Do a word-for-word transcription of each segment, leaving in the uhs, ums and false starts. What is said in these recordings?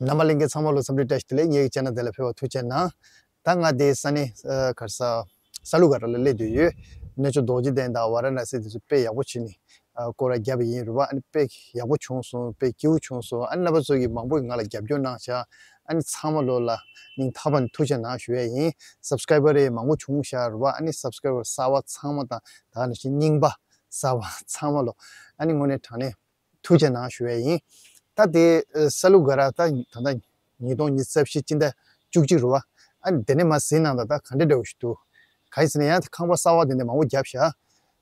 རྣམ་པ་ལྷན་རྒྱས་ཚང་མ་ལ་འཚམས་འདྲི་བཀྲ་ཤིས་བདེ་ལེགས། ངེད་ཀྱི་ཆེ་ན་དེ་ལ་ཕེབས་པ་ཐུགས་རྗེ་གནང་། ད་ང་དེ་ས་གནས་ཨ་ག་རེ་ཟ། ས་ལུ་ག་ར་ལ་སླེབས་བསྡད་ཡོད། གནས་མཆོག་རྡོ་རྗེ་གདན་དང་ཝཱ་ར་ཎ་སི་དེ་ཚོ་དཔེ་ཡག་པོ་བྱས་ནས་ཨ་སྐོར་ར་བརྒྱབ་པ་ཡིན་རེད་བ། ཨ་ནི་དཔེ་ཡག་པོ་བྱུང་སོང་། དཔེ་སྐྱིད་པོ་བྱུང་སོང་། ཨ་ནི་རྣམ་པ་ཚོ་གིས་མང་པོ་ང་ལ་རྒྱབ་སྐྱོར་གནང་བཞག་ཨ་ནི་ཚང་མ་ལོ་ལ་སྙིང་ཐག་པ་ནས་ཐུགས་རྗེ་གནང་ཞུ་ཡས་ཡིན། སབ་སི་ཀ་རའེ་བར་རེ་མང་པོ་བྱུང་བཞག་རེད་བ། ཨ་ནི་སབ་སི་ཀ་རའེ་བར་གསར་པ་ཚང་མ་དང་ད་ག་ནང་བཞིན་རྙིང་པ་གསར་པ་ཚང་མ་ལོ་ཨ་ནི་དངོས་གནས་དྲང་གནས་ཐུགས་རྗེ་གནང་ཞུ་ཡས་ཡིན། ད་དེ་ཨ་ས་ལུ་ག་ར་ད་ད་ལྟ་ཉིས་སྟོང་ཉི་ཤུ་རྩ་བཞི་སྤྱི་ཟླ་བཅུ་གཅིག་རེད་བ། ཨ་ནི་དེ་ནས་མར་གཟིགས་གནང་དང་ད་ག་འདྲ་འདྲ་བོ་ཞིག་འདུག་གང་ཡིན་ཟེར་ན་ཡང་ཁང་པ་གསར་པ་དེ་འདྲ་མང་པོ་བརྒྱབ་བཞག་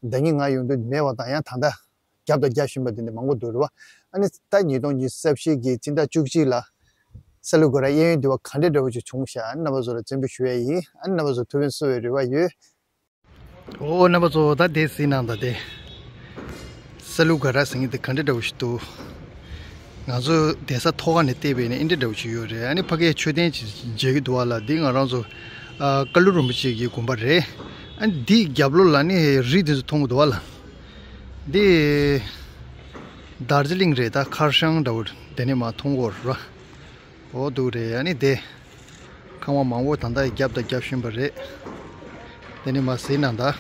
ཟླ་ཉིན་ང་ཡོང་དུས་མེད་པ་དང་ཡང་ད་ལྟ་བརྒྱབ་དང་བརྒྱབ་བཞིན་པ་དེ་འདྲ་མང་པོ་འདུག་རེད་བ། ཨ་ནི་ད་ཉིས་སྟོང་ཉི་ཤུ་རྩ་བཞི་གི་སྤྱི་ཟླ་བཅུ་གཅིག་ལ་ས་ལུ་ག་ར་གཡས་གཡོན་འདི་བ་ག་འདྲ་འདྲ་བོ་ཞིག་བྱུང་བཞག་ཨ་ནི་རྣམ་པ་ཚོ་ལ་བརྩི་འཇོག་ཞུ་ཡས་ཡིན། ཨ་ནི་རྣམ་པ་ཚོ་ཐུགས་ཕན་གསོས་པའི་རེ་བ་ཡོད། ཨོ་རྣམ་པ་ཚོ་ད་དེ་གཟིགས་གནང་དང་དེ། ས་ལུ་ག་ར་ཟེར་མཁན་དེ་ག་འདྲ་འདྲ་བོ་ཞིག་འདུག་ང་ཚོ་བསྡད་ས་ཐོག་ཁ་ནས་བལྟས་པས་ནི་ཨེ་འདྲ་འདྲ་བོ་ཞིག་ཡོད་རེད། ཨ་ནི་ཕ་གིའི་མཆོད་རྟེན་ཅིག་མཇལ་གྱི་འདུག་བ་ལ། འདི་ང་རང་ཚོ་ཨ་ཀ་ལུ་རིན་པོ་ཆེ་གི་དགོན་པ་རེད། ཨ་ནི་འདིའི་རྒྱབ་ལོགས་ལ་ནི་རི་འདི་ཚོ་མཐོང་གི་འདུག་བ་ལ། འདི་དར་ཇི་ལིང་རེད། ད་ཁར་ཤང་འདྲ་བོ་དེ་ནས་མར་མཐོང་གི་ཡོད་རེད། འོ་འདུག་རེད། ཨ་ནི་དེ་ཁང་པ་མང་པོ་ད་ལྟ་བརྒྱབ་དང་བརྒྱབ་བཞིན་པ་རེད། དེ་ནས་མར་གཟིགས་གནང་དང་།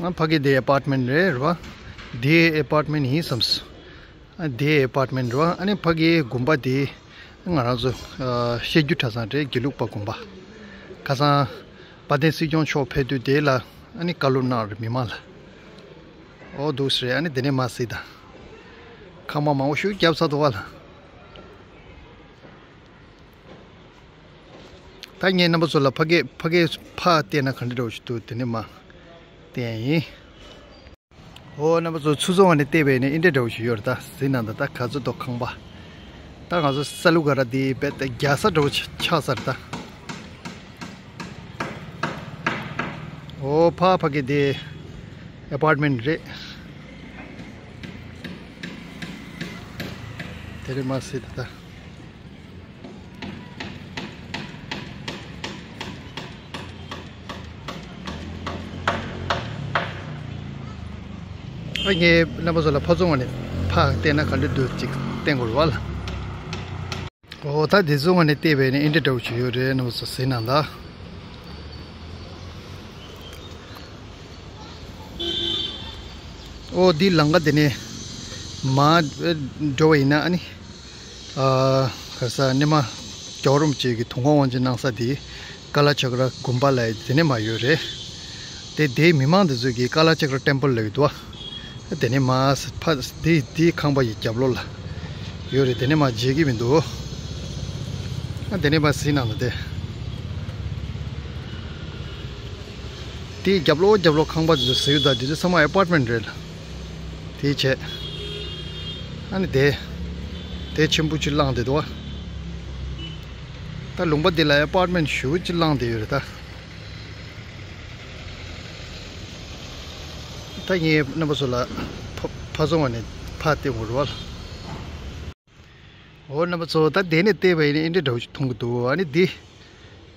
ཨ་ཕ་གི་དེ་ཨ་པར་ཊི་མེན་ཊི་རེད་རེད་བ། དེ་ཨ་པར་ཊི་མེན་ཊི་ཡིན་བསམས། ཨ་དེ་ཨ་པར་ཊི་མེན་ཊི་རེད་བ། ཨ་ནི་ཕ་གིའི་དགོན་པ་དེ་ང་རང་ཚོ་ཨ་བཤད་རྒྱུད་གྲྭ་ཚང་རེད། དགེ་ལུགས་པ་དགོན་པ། ཁ་སང་དཔལ་ལྡན་སྲིད་སྐྱོང་མཆོག་ཕེབས་དུས་དེ་ལ་ཨ་ནི་བཀའ་སློབ་གནང་རེད་མི་མང་ལ། འོ་འདུག་སེ་རེད། ཨ་ནི་དེ་ནས་མར་གཟིགས་དང་། ཁང་པ་མང་པོ་ཞིག་བརྒྱབ་ཚར་འདུག་བ་ལ། ད་ངས་རྣམ་པ་ཚོ་ལ་ཕ་གི་ཕ་གི་ཕར་བལྟས་ན་ག་འདྲ་འདྲ་བོ་ཞིག་འདུག་དེ་ནས་མར་བལྟས་ཡིན། འོ་རྣམ་པ་ཚོ་ཚུར་བཟུང་བ་ནས་བལྟས་པས་ནི་ཨེ་འདྲ་འདྲ་བོ་ཞིག་ཡོད་རེད། ད་གཟིགས་གནང་དང་། ད་ག་ཚོད་འདུག་ཁང་པ། ད་ང་ཚོ་ས་ལུ་ག་ར་འདི་རྦད་དེ་རྒྱག་ས་འདྲ་བོ་ཆགས་ཆགས་ཚར་ད། འོ་ཕ་ཕ་གི་དེ་ཨ་པར་ཊི་མེན་ཊི་རེད། དེ་རེད་མ་ཟེར་ད་ད། ཨ་ངས་རྣམ་པ་ཚོ་ལ་ཕར་བཟུང་བ་ནས་ཕར་བལྟས་ན་ག་འདྲ་འདུག་ཅིག་བསྟན་དགོས་རེད་བ་ལ། འོ་ད་དེ་བཟུང་བ་ནས་བལྟས་པས་ནི་ཨེ་འདྲ་འདྲ་བོ་ཞིག་ཡོད་རེད། རྣམ་པ་ཚོ་གཟིགས་གནང་དང་། འོ་འདི་ལམ་ཁ་དེ་ནས་མར་འགྲོ་བ་ཡིན་ན་ཨ་ནི། ཨ་ག་རེ་ཟ། སྔོན་མ་རྒྱལ་བ་རིན་པོ་ཆེ་གི་དུས་འཁོར་དབང་ཆེན་གནང་ས་དེ་ཀ་ལ་ཅག་ར་དགོན་པ་ལ་དེ་ནས་མར་ཡོད་རེད། དེ་དེའི་མི་མང་དེ་ཚོ་གིས་ཀ་ལ་ཅག་ར་ཊེམ་པལ་ལབ་ཀྱི་འདུག་བ། དེ་ནས་མར་ཕ་དེ་དེའི་ཁང་པ་ཡི་རྒྱབ་ལོགས་ལ་ཡོད་རེད། དེ་ནས་མར་མཇལ་གྱི་མི་འདུག་ཨ་དེ་ནས་མར་གཟིགས་གནང་དང་དེ། དེའི་རྒྱབ་ལོགས་རྒྱབ་ལོགས་ཁང་པ་དེ་ཚོ་གཟིགས་ཡོད་ད། དེ་ཚོ་ཚང་མ་ཨ་པར་ཊི་མེན་ཊི་རེད་ལ། དེའི་བྱས། ཨ་ནི་དེ། དེ་ཆེན་པོ་ཅིག་བླངས་བསྡད་འདུག་བ། ད་ལུང་པ་འདི་ལ་ཨ་པར་ཊི་མེན་ཊི་ཞེ་པོ་ཅིག་བླངས་བསྡད་ཡོད་རེད་ད། ད་ངས་རྣམ་པ་ཚོ་ལ་ཕ་ཕ་བཟུང་བ་ནས་ཕར་བལྟས་དགོས་རེད་བ་ལ། འོ་རྣམ་པ་ཚོ་ད་དེ་ནས་བལྟས་པ་ཡིན་ན་ཨེ་འདྲ་འདྲ་བོ་ཞིག་མཐོང་གི་འདུག་ཨ་ནི་འདི།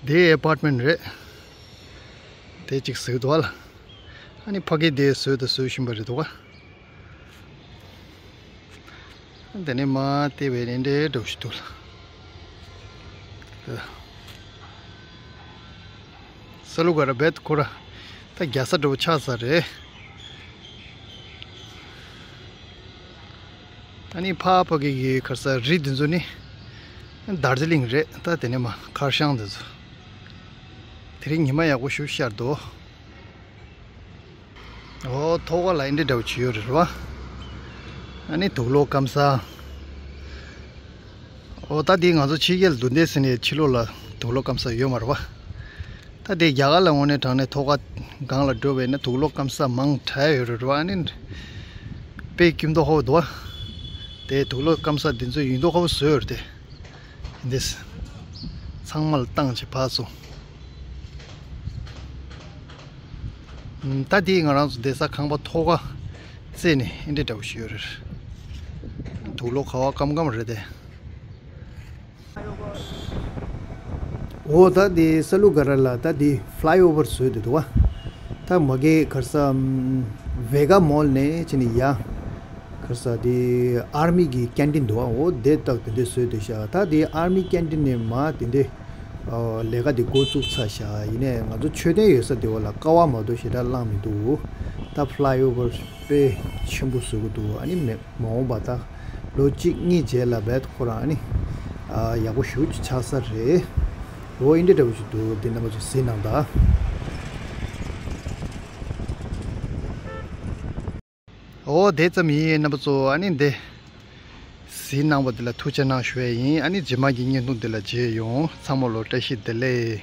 འདི་ཨ་པར་ཊི་མེན་ཊི་རེད། དེ་གཅིག་གཟིགས་འདུག་བ་ལ། ཨ་ནི་ཕ་གི་དེ་བཟོས་དང་བཟོ་བཞིན་པ་རེད་འདུག་བ། དེ་ནས་མར་བལྟས་པས་ནི་འདྲའི་འདྲ་བོ་ཞིག་འདུག་ལ། ས་ལུ་ག་ར་རྦད་ཁོ་ར་ད་རྒྱག་ས་འདྲ་བོ་ཆགས་ཚར་རེད། ཨ་ནི་ཕ་ཕ་གི་གི་ག་རེ་ཟ། རི་འདི་ཚོ་ནི་དར་ཇི་ལིང་རེད། ད་དེ་ནས་མར་ཁར་ཤང་འདི་ཚོ། དེ་རིང་ཉི་མ་ཡག་པོ་ཞིག་ཤར་འདུག་འོ་ཐོག་ཁ་ལ་ཨེ་འདྲ་འདྲ་བོ་བྱས་ཡོད་རེད་བ། ཨ་ནི་དུག་ལོག་སྐམ་ས། འོ་ད་འདི་ང་ཚོ་ཕྱི་རྒྱལ་འདུག་འདས་ཟེར་ནས་ཕྱི་ལོགས་ལ་དུག་ལོག་སྐམ་ས་ཡོད་མ་རེད་བ། ད་དེ་རྒྱ་གར་ལ་དངོས་གནས་དྲང་གནས་ཐོག་ཁ་སྒང་ལ་འགྲོ་བས་ན་དུག་ལོག་སྐམ་ས་མང་དྲགས་ཡོད་རེད་བ། ཨ་ནི་དཔེ་སྐྱིད་མདོག་ཁ་པོ་འདུག་བ། དེ་དུག་ལོག་སྐམ་ས་འདི་ཚོ་ཡིན་མདོག་ཁ་པོ་བཟོས་ཡོད་རེད་དེ། འདི་ཚང་མ་ལ་བཏང་བྱས་ཕར་སོང་། ད་འདི་ང་རང་ཚོ་བསྡད་ས་ཁང་པ་ཐོག་ཁ་རྩེ་ནས་ཨེ་འདྲ་འདྲ་བོ་ཞིག་ཡོད་རེད། དུག་ལོག་ཁ་པོ་སྐམ་སྐམ་རེད་དེ། འོ་ད་དེ་ས་ལུ་ག་ར་ལ་ད་དེ་ཕ་ལའི་ཨོ་ཝར་བཟོས་དེ་འདུག་བ། ད་མ་གི་གར་ས་ཝེ་ག་མོལ་ནས་ཕྱིན་ནས་ཡ། གར་ས་དེ་ཨར་མི་གི་ཀེན་ཊིན་འདུག་བ། འོ་དེ་ཏག་དེ་འདྲས་བཟོས་དེ་ཤག་ད་དེ་ཨར་མི་ཀེན་ཊིན་ནས་མ་དེ་འདྲས་ལས་ཀ་དེ་འགོ་བཙུགས་ཚར་ཤག་ཡིན་ནས་ང་ཚོ་མཆོད་རྟེན་ཡོད་ས་དེ་བ་ལ་ཀ་བ་མ་གཏོགས་ཞེ་དྲག་བླངས་མི་འདུག་ད་ཕ་ལའི་ཨོ་ཝར་དཔེ་ཆེན་པོ་བཟོ་གི་འདུག་ཨ་ནི་མེད། མ་འོངས་པ་ད་ལོ་གཅིག་གཉིས་རྗེས་ལ་བས་ཁོ་རང་ཨ་ནི་ཨ་ཡག་པོ་ཞེ་པོ་ཅིག་ཆགས་ས་རེད། འོ་ཨིན་འདྲ་འདྲ་པོ་ཅིག་འདུག་དེ་རྣམ་པ་ཚོ་གཟིགས་གནང་དང་། འོ་དེ་ཙམ་ཡིན། རྣམ་པ་ཚོ་ཨ་ནི་འདི་གཟིགས་གནང་བ་འདི་ལ་ཐུགས་རྗེ་གནང་ཞུ་ཡས་ཡིན། ཨ་ནི་རྗེས་མ་གི་བརྙན་ཐུང་འདི་ལ་མཇལ་ཡོང་། ཚང་མ་ལོ་བཀྲ་ཤིས་བདེ་ལེགས།